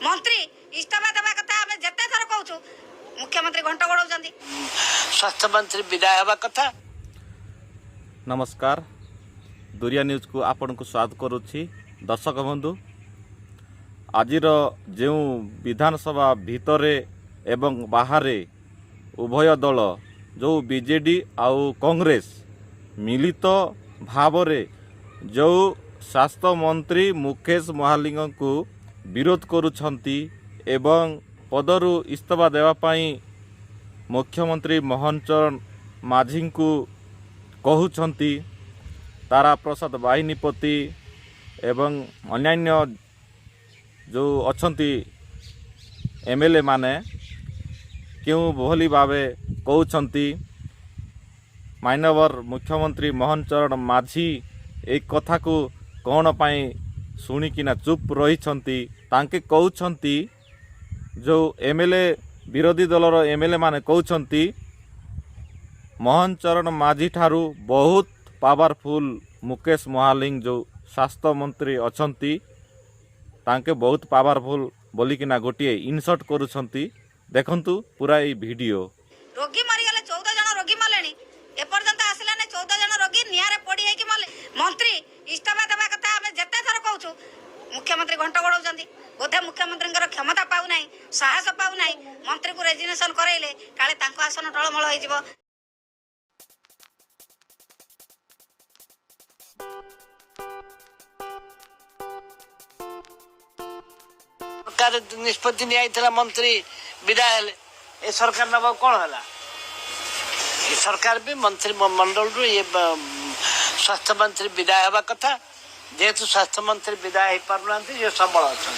ମନ୍ତ୍ରୀ ଇସ୍ତଫା ଦେବା କଥା ଆମେ ଯେତେ ଥର କହୁଛୁ, ମୁଖ୍ୟମନ୍ତ୍ରୀ ଘଣ୍ଟ ଘୋଡ଼ଉଛନ୍ତି। ସ୍ୱାସ୍ଥ୍ୟମନ୍ତ୍ରୀ ବିଦାୟ ହେବା କଥା। ନମସ୍କାର, ଦୁରିଆ ନ୍ୟୁଜ୍କୁ ଆପଣଙ୍କୁ ସ୍ୱାଗତ କରୁଛି। ଦର୍ଶକ ବନ୍ଧୁ, ଆଜିର ଯେଉଁ ବିଧାନସଭା ଭିତରେ ଏବଂ ବାହାରେ ଉଭୟ ଦଳ ଯେଉଁ ବିଜେଡ଼ି ଆଉ କଂଗ୍ରେସ ମିଳିତ ଭାବରେ ଯେଉଁ ସ୍ୱାସ୍ଥ୍ୟମନ୍ତ୍ରୀ ମୁକେଶ ମହାଲିଙ୍ଗଙ୍କୁ ବିରୋଧ କରୁଛନ୍ତି ଏବଂ ପଦରୁ ଇସ୍ତଫା ଦେବା ପାଇଁ ମୁଖ୍ୟମନ୍ତ୍ରୀ ମୋହନ ଚରଣ ମାଝୀଙ୍କୁ କହୁଛନ୍ତି, ତାରା ପ୍ରସାଦ ବାହିନୀପତି ଏବଂ ଅନ୍ୟାନ୍ୟ ଯେଉଁ ଅଛନ୍ତି ଏମ୍ଏଲ୍ଏ ମାନେ କେଉଁ ଭଳି ଭାବେ କହୁଛନ୍ତି, ମାନ୍ୟବର ମୁଖ୍ୟମନ୍ତ୍ରୀ ମୋହନ ଚରଣ ମାଝୀ ଏଇ କଥାକୁ କ'ଣ ପାଇଁ ଶୁଣିକିନା ଚୁପ୍ ରହିଛନ୍ତି? ତାଙ୍କେ କହୁଛନ୍ତି, ଯେଉଁ ଏମ୍ଏଲ୍ଏ, ବିରୋଧୀ ଦଳର ଏମ୍ଏଲ୍ଏ ମାନେ କହୁଛନ୍ତି, ମୋହନ ଚରଣ ମାଝୀ ଠାରୁ ବହୁତ ପାୱାରଫୁଲ୍ ମୁକେଶ ମହାଲିଙ୍ଗ ଯେଉଁ ସ୍ୱାସ୍ଥ୍ୟମନ୍ତ୍ରୀ ଅଛନ୍ତି, ତାଙ୍କେ ବହୁତ ପାୱାରଫୁଲ୍ ବୋଲିକିନା ଗୋଟିଏ ଇନସଲ୍ଟ କରୁଛନ୍ତି। ଦେଖନ୍ତୁ ପୁରା ଏଇ ଭିଡ଼ିଓ। ରୋଗୀ ମରିଗଲେ, 14 ଜଣ ରୋଗୀ ମଲେଣି, ଏପର୍ଯ୍ୟନ୍ତ ଆସିଲାନି। 14 ଜଣ ରୋଗୀ ନିଆଁରେ ପୋଡ଼ି ହେଇକି ମଲେ। ମନ୍ତ୍ରୀ ଇସ୍ତଫା ଦେବା କଥା ଆମେ ଯେତେ ଥର କହୁଛୁ, ମୁଖ୍ୟମନ୍ତ୍ରୀ ଘଣ୍ଟ ଘୋଡ଼ଉଛନ୍ତି। ବୋଧେ ମୁଖ୍ୟମନ୍ତ୍ରୀଙ୍କର କ୍ଷମତା ପାଉନାହିଁ, ସାହସ ପାଉନାହିଁ। ମନ୍ତ୍ରୀକୁ ରେଜିଗ୍ନେସନ କରାଇଲେ କାଳେ ତାଙ୍କ ଆସନ ଟଳମଳ ହେଇଯିବ। ସରକାର ନିଷ୍ପତ୍ତି ନିଆଯାଇଥିଲା, ମନ୍ତ୍ରୀ ବିଦାୟ ହେଲେ ଏ ସରକାର ନେବାକୁ କ'ଣ ହେଲା? ଏ ସରକାର ବି ମନ୍ତ୍ରୀ ମଣ୍ଡଳରୁ ଇଏ ସ୍ୱାସ୍ଥ୍ୟମନ୍ତ୍ରୀ ବିଦାୟ ହେବା କଥା। ଯେହେତୁ ସ୍ୱାସ୍ଥ୍ୟମନ୍ତ୍ରୀ ବିଦାୟ ହେଇପାରୁନାହାନ୍ତି, ଇଏ ସବଳ ଅଛନ୍ତି।